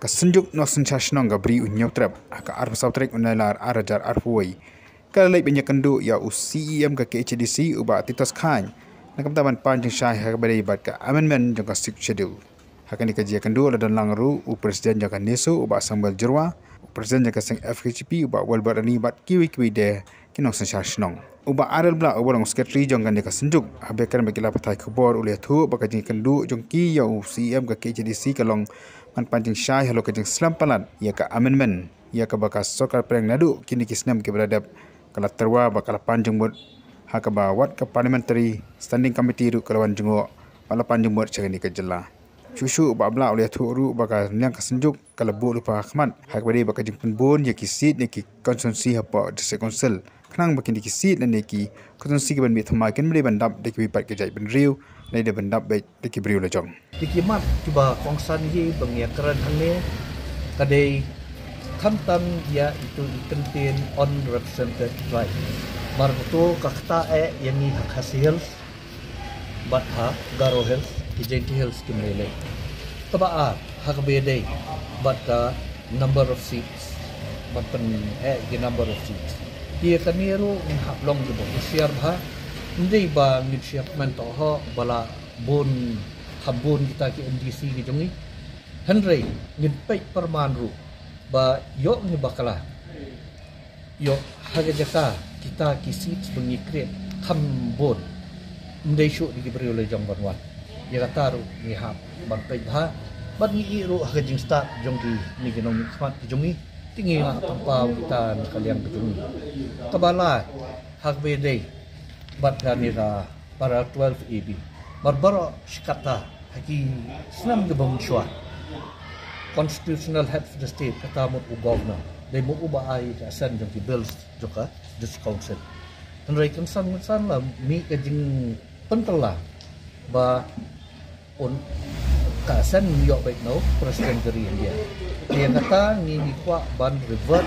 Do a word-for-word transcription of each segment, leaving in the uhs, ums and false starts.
Synjuk Nongsynshar Shnong ka Bri u Hynñiewtrep ha ka arphew saw tarik u Nailar ar hajar arphew wei ka la leit ban ïakynduh ïa u C E M ka K H A D C u Bah Titus Chyne na ka bynta ban pan jingshai ha kaba ïadei bad ka amendment jong ka Sixth Schedule. Ha kane ka jingïakynduh la don lang ruh u President jong ka NESO u Bah Samuel Jyrwa, u President jong ka seng F K J P u Bah Welbert Rani bad kiwei kiwei de ki nongsynshar shnong. U Bah Arel Blah uba long Secretary jong kane ka synjuk, haba ïakren bad ki lad pathai khubor u la ïathuh ba ka jingïakynduh jong ki ïa u C E M ka K H A D C ka long ban pan jingshai halor ka jingslem palat ïa ka amendment ïa kaba ka sorkar pdeng naduh kine ki snem kiba la dep ka la tyrwa bad ka la pan jingmut, ha kaba wat ka Parliamentary Standing Committee ruh ka la wan jngoh bad la pan jingmut sha kane ka jylla. Shuh shuh u Bah Blah u la ïathuh ruh ba ka liang ka synjuk ka la buh lypa ha khmat ha kaba ïadei bad ka jingpynbun ïa ki seat na ki constituency hapoh District Council, khnang ba kine ki seat lane ki constituency kiban mih thymmai kin ym dei ban dap da kiwei pat ki jaitbynriew, lane dei ban dap beit da ki briew la jong. Te ki mat kiba kongsan hi ba ngi ïakren hangne ka dei khamtam ïa itu i kyntien unrepresented tribe. Mar kata ka ktah eh ïa ngi ha Khasi Hills bad ha Garo Hills, ki Jaintia Hills kim lei lei. Kaba ar ha kaba ïadei bad ka number of seats, ban pyneh ki number of seats. Te kane ruh ngin hap long kiba husiar bha, ym dei ba ngin shu ïakmen tohok ba la bun, kham bun kita ki M D C ki jong ngi. Hynrei ngin peit pyrman ruh ba ïoh ngi bakla, ïoh ha ka jaka kita ki seats ba ngi create kham bun, ym dei shuh da ki briew la jong ban wan. Ïa kata ruh ngi hap ban peit bha bad ngi ïeh ruh ha ka jingstad jong kine ki nongmihkhmat ki jong ngi. Te ngi hap pynpaw kita na ka liang ka jong ngi. Kaba lai ha kaba ïadei bad kane ka para twelve A B. Mar baroh shi katta ha ki snem kiba mynshuwa, constitutional head of the state, kata mut u governor, dei mut uba ai ka assent jong ki bills jong ka District Council. Hynrei kynsan kynsan la mih ka jingpyntylla ba un, ka assent ym ïoh beit na u President ka ri India. Te ïa kata ngi, ngi kwah ban revert,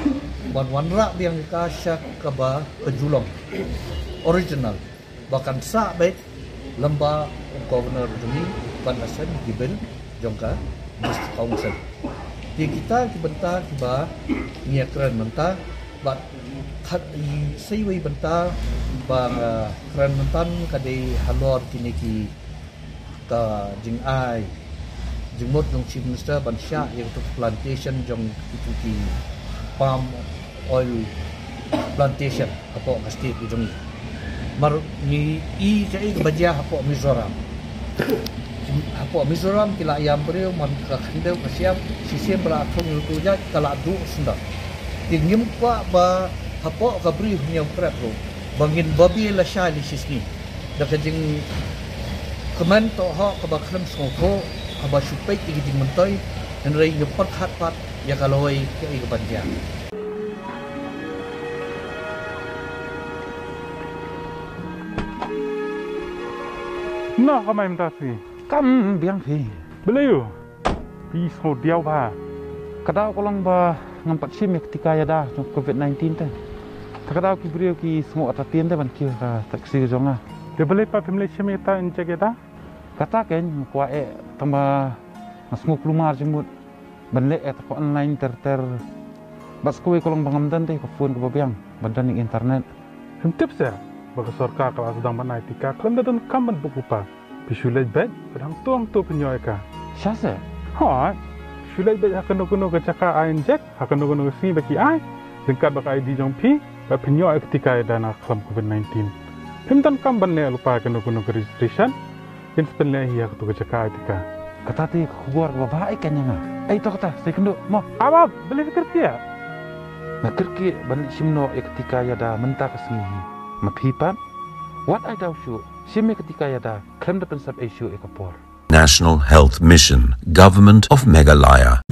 ban wanrah biang ïa ka sha kaba ka ju long original, ba kan sah beit lem bad u governor jong ngi ban assent ki bill jong ka District Council. Te kita ki bynta kiba ngi ïakren mynta, bad khat i, sa iwei i bynta ba nga kren mynta ka dei halor kine ki, ka jingai jingmut jong Chief Minister ban shah ïa kito ki plantation jong kito ki palm oil plantation hapoh ka state ka jong ngi. Mar ngi i kaei kaba jia hapoh Mizoram. Hapoh Mizoram ki la ïam briew man ka khyndew ka shyiap, shisien ba la thung ïa uto u jait ka la duh sendok. Te ngim kwah ba hapoh ka Bri u Hynñiewtrep ruh ba ngin babe lashai lashisngi da ka jingkmen tohok kaba khlem sngewthuh, kaba shu peit ïa ki jingmyntoi, hynrei ngin pyrkhat pat ïa ka lawei kaei kaban jia. Noh ka mai mynta phi. Kam biang phi. Balei u? Phi sngew diaw bha. Ka daw ka long ba ngam pat shim ïa ka tika ïada jong covid nineteen te. Te ka daw ki briew ki sngew entertain te ban kiew ha ka taxi jong nga. Te balei pat phim leit shim ïa ka injek ïada? Kata kein nga kwah eh tang ba nga sngew kulmar jingmut ban leh eh ta ka online ter ter. Bad sa kawei ka long ba ngam don te ka phone kaba biang ban don ïa ka internet. Phim tip seh ba ka sorkar ka la sdang ban ai tika khlem da donkam ban buh lypa. Phi shu leit beit bad hangto hangto phin ïoh ïa ka. Shisha seh? Hooid. Shu leit beit ha kano kano ka jaka ai injek, ha kano kano ka sngi ba ki ai, ryngkat bad ka I D jong phi, bad phin ïoh ïa ka tika ïada na ka khlam covid nineteen. Phim donkam ban leh lypa ïa kano kano ka registration. Kin sa pynleh hi ha kato ka jaka ai tika. Kata te ka khubor kaba bha eh kane ïa nga. Ei to kata, sa ïakynduh mo. Ap ap, balei phi kyrkieh? Nga kyrkieh ban leit shim noh ïa ka tika ïada mynta ka sngi hi. Ma phi pat, wat ai daw shuh, shim ïa ka tika ïada khlem da pynsep ei shuh ïa ka por. National Health Mission, Government of Meghalaya.